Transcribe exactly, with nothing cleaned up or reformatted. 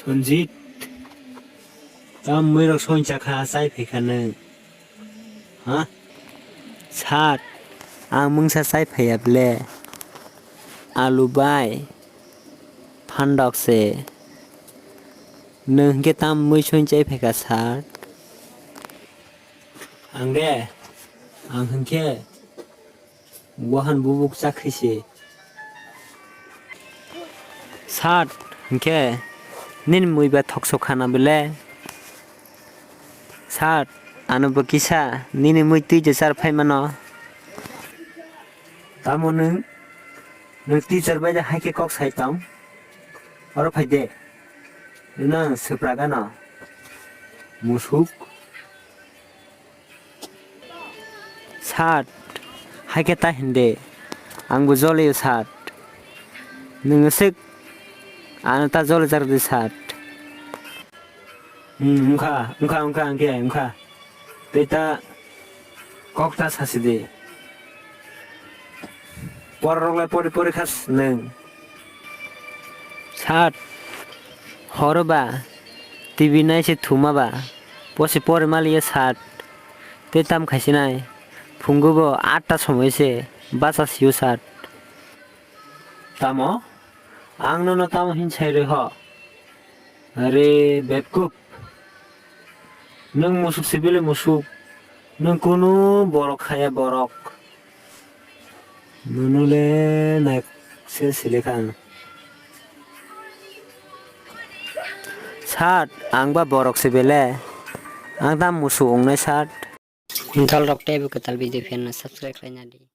Sanjit, tam muirok soinsa kha, chai phaikha nwng? Ha? Sir, ang mungsa chai phaiya ble. Alu bai phandok se. Nwng hinkhe tam mui soin chai phaikha, sir? Ang de, ang hinkhe Wahan bubuk chakri se. Sat, hinkhe nini mui ba thokso khana bele? Sat, ano bo kisa nini mui twi je char phai mano. Tamo nwng, nwng teacher bai de hai khe kok sai tong? Oro phai de. Nwng swpra gano. Musuk. Sat, hai khe ta hindi. Ang bo jolio sat. Nwng swk ano ta joli jar di sat. Hmm, wngkha, wngkha, wngkha, wngkha, wngkha. Tei ta kok ta sasi di. Pororok lai pori pori khas nwng. Sat, horo ba, T V nai se thuma ba, posi pori maliya sat, tei tam khaisinai, phungo bo atta somoi se basa sio sat. Tamo? Ang nono tamo hin sai roi ho? Are bebkup. Nwng musuk se bele musuk. Nwng kunu borok khaya borok. Nono le naik se sile kha ang. Sat, ang ba borok se bele. Ang ta musuk wngnai sat. Kwtal rok tei bo kwtal video phaina subscribe khlaina di.